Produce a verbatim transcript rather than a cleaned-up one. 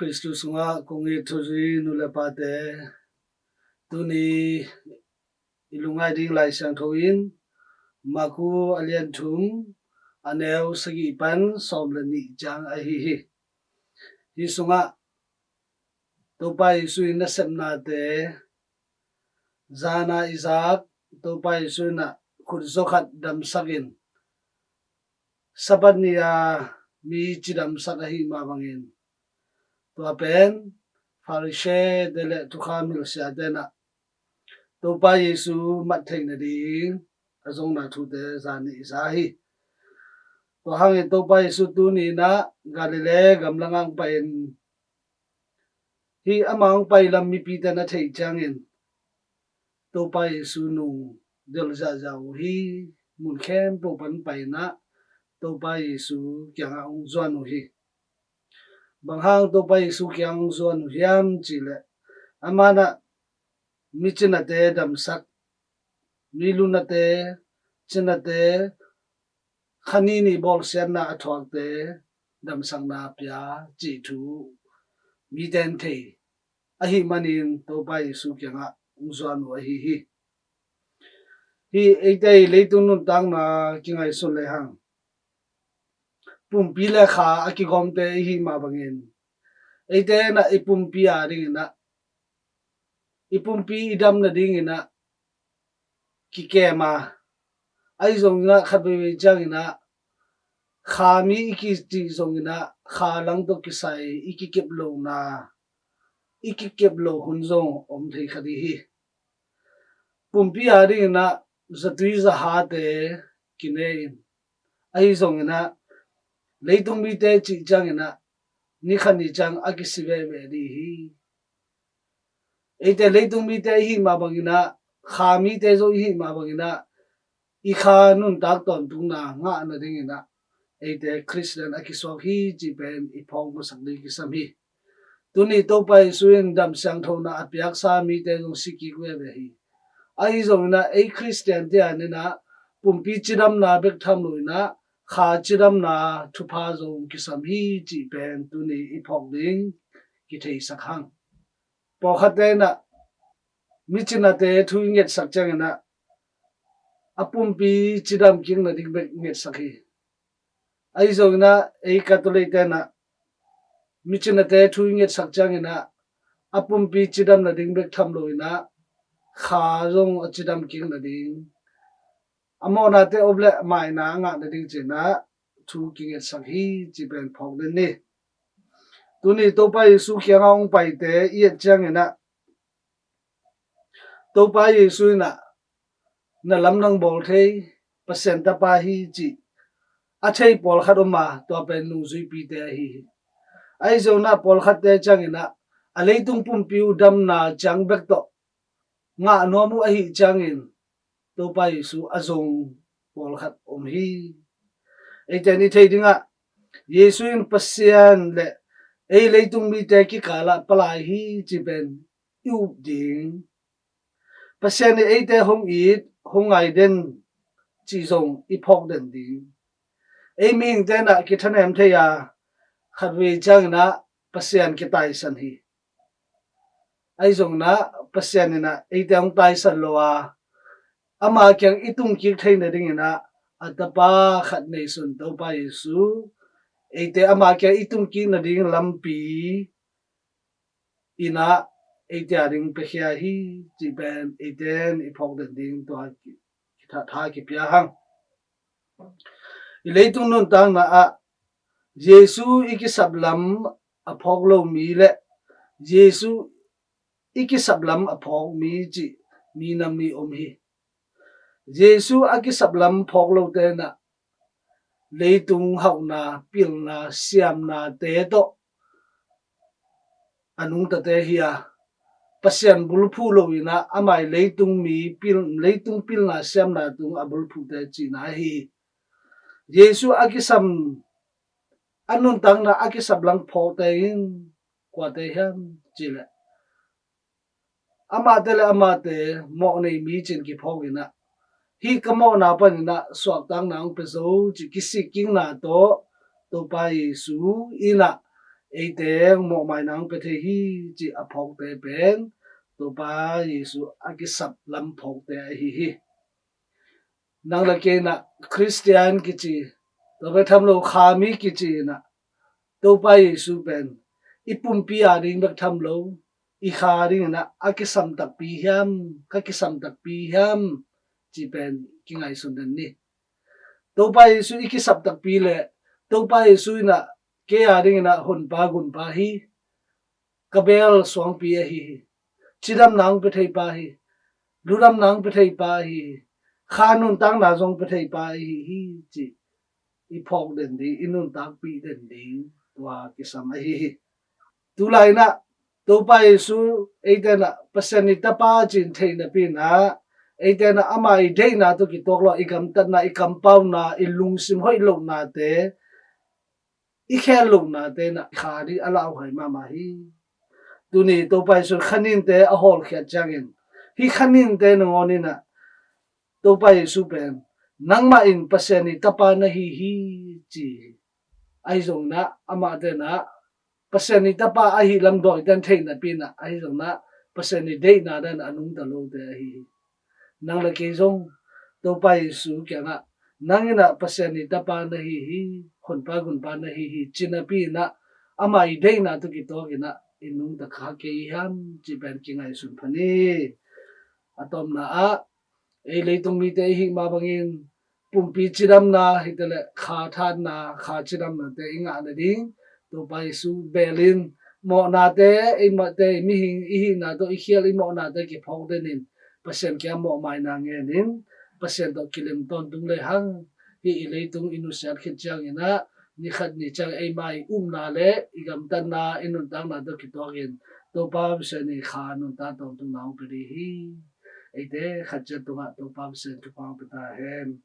Khristu sungah kong it thuzui nu le pate, tuni i lungngai ding Lai Siangtho in Maku a lian thum, a neu sagih pan sawm le nih ciang ahi hi. Hi sungah Topa Jesu in nasepnate zana i zak, Topa Jesu in ah khut zaw khat damsak in, Sabbath ni-a mi cidamsak ahi mah bangin, tua pen Pharisee te le thukham hilhsiate in ah Topa Jesu mat theih nading a zongna thute zan i za hi. Tua hangin Topa Jesu tuni in ah Galilee gamlangah hong pai in, hi amah hong pai lam mipite na theih ciangin Topa Jesu nung delh ziahziah uh hi. Mun khempeuh pan pai in ah Topa Jesu kiangah hong zuan uh hi. Bang hang Topa Jesu kiang hong zuan uh hiam cih leh, amah in ah mi cinate damsak, mi lunate, cinate, kha ni ni bawlsiatna a thuakte damsakna pia cih thu mite in thei ahih manin Topa Jesu kiangah hong zuan uh ahi hi. Hi eite i leitung nuntakna kingaihsun lehang, pumpi le kha a kigawmte i hih mah bangin, eite in ah i pumpi a dingin ah, i pumpi i dam nadingin ah kikem a, ahi zongin ah khat veivei ciangin ah kha mi i kicih zongin ah kha lang tawh kisai i kikep lohna, i kikep loh hun zong om thei kha ding hi. Pumpi a dingin ah zatui zahate kine in, ahi zongin ah leitung mite cih ciangin ah ni khat ni ciang a kisi veve ding hi. Eite leitung mite i hih mah bangin ah, kha mite zong i hih mah bangin ah, i kha nuntak tawntungna ngah nadingin ah eite Khristian a kisuak hi cih pen i phawk masak ding kisam hi. Tuni Topa Jesu in dam siangthona a piaksa mite zong si kik veve hi. Ahi zongin ah ei Khristian te adingin ah pumpi cidamna bek tham loin ah kha cidamna thupha zong kisam hi cih pen tuni i phawk ding kitheisak hang. Pawlkhatte in ah mi cinate thu i ngetsak ciangin ah a pumpi cidam kik nading bek ngetsak hi. Ahi zongin ah ei Catholic te in ah mi cinate thu i ngetsak ciangin ah a pumpi cidam nading bek tham loin ah kha zong a cidam kik nading, a mawhnate om le maina a ngah nading ci-in ah thu kingetsak hi cih pen phawk den ni. Tuni Topa Jesu kiangah hong paite i et ciangin ah Topa Jesu in ah na lamdang bawl thei Pasian Tapa hi cih a thei pawlkhat om a, tua pen nungzuipite ahi hi. Ahi zongin ah pawlkhatte ciangin ah a leitung pumpi uh damna ciang bek tawh ngah nuam uh ahih ciangin Topa Jesu a zong pawlkhat om hi. Eite in i thei dingah Jesu in Pasian le ei leitung mite kikalah palai hi cih pen i up ding. Pasian in eite hong it, hong ngai den cih zong i phawk den ding. Ei mihingte in ah kithanem thei a, khatvei ciangin ah Pasian kitaisan hi. Ahi zongin ah Pasian in ah eite hong taisan lo a, ama kiang i tung kik thei nadingin ah a Tapa khat neisun Topa Jesu eite ama kiang i tung kik nading lampi in ah eite ading piakhia hi cih pen eite in i phawk den ding tua kitha tha kipia hang. I leitung nuntakna ah Jesu i kisap lam a phawk lo mi le Jesu i kisap lam a phawk mi cih mi nam ni om hi. Jesu a kisap lam phawk lote in ah leitung hauhna, pilna, siamnate tawh a nungtate hi a, Pasian bulphuh loin ah amah i leitung mi pil, leitung pilna siamna tung a bulphuhte cihna hi. Jesu a kisam, a nuntakna a kisap lam phawkte in kuate hiam cih leh amahte le amahte mawh nei mi ci-in kiphawk in ah, hih ka mawhna panin ah suahtakna hong pia zo cih kisik kikna tawh Topa Jesu in ah eite mawhmaina hong pia thei hi, ci a phawkte pen Topa Jesu a kisap lam phawkte ahi hi. Nang le kei in ah Khristian kici, tua bek tham lo kha mi kici in ah Topa Jesu pen i pumpi a ding bek tham lo, i kha ding in ah a kisam takpi hiam, ka kisam takpi hiam, ci pen kingaihsun den ni. Topa Jesu i kisap takpi le Topa Jesu in ah kei a ding in ah honpa gunpa hi, ka bel suangpi ahi hi, cidamna hong pia thei pa hi, ludamna hong pia thei pa ahi hi, kha nuntakna zong pia thei pa ahi hi, ci i phawk den ding, i nuntakpih den ding tua kisam ahi hi. Tulai in ah Topa Jesu eite in ah Pasian i Tapa ci-in thei napi in ah eite in ah ama i deihna tawh kituak lo i gamtatna, i kampauna, i lungsim hoih lohnate, i khel lohnate in ah kha ding a lauhuai mahmah hi. Tuni Topa Jesu khaninte a hawlkhiat ciangin hih khaninte nangawn in ah Topa Jesu pen nangmah in Pasian i Tapa na hi hi, ci hi. Ahi zongin ah amahte in ah Pasian i Tapa ahi lam dawite in thei napi in ah, ahi zongin ah Pasian i deihna dan a nungta lote ahi hi. Nang le kei zong Topa Jesu kiangah nang in ah Pasian i Tapa na hi hi, honpa gunpa na hi hi, ci napi in ah ama i deihna tawh kituak in ah i nungta kha kei hiam, ci pen kingaihsun pha ni. A tawpna ah ei leitung mite i hih mah bangin pumpi cidamna hi taleh kha thatna, kha cidamnate i ngah nading Topa Jesu bel in mawhnate, eimahte mihing i hihna tawh i khial i mawhnate kiphawk den in Pasian kiang mawhmaina ngen in Pasian tawh kilem tawntung le hang, hih i leitung i nusiat khit ciangin ah ni khat ni ciang eima i upna le i gamtatna, i nuntakna tawh kituak in Topa Pasian in kha nuntak tawntungna hong pia ding hi. Eite khat ciat tungah Topa Pasian thupha hong pia ta hen.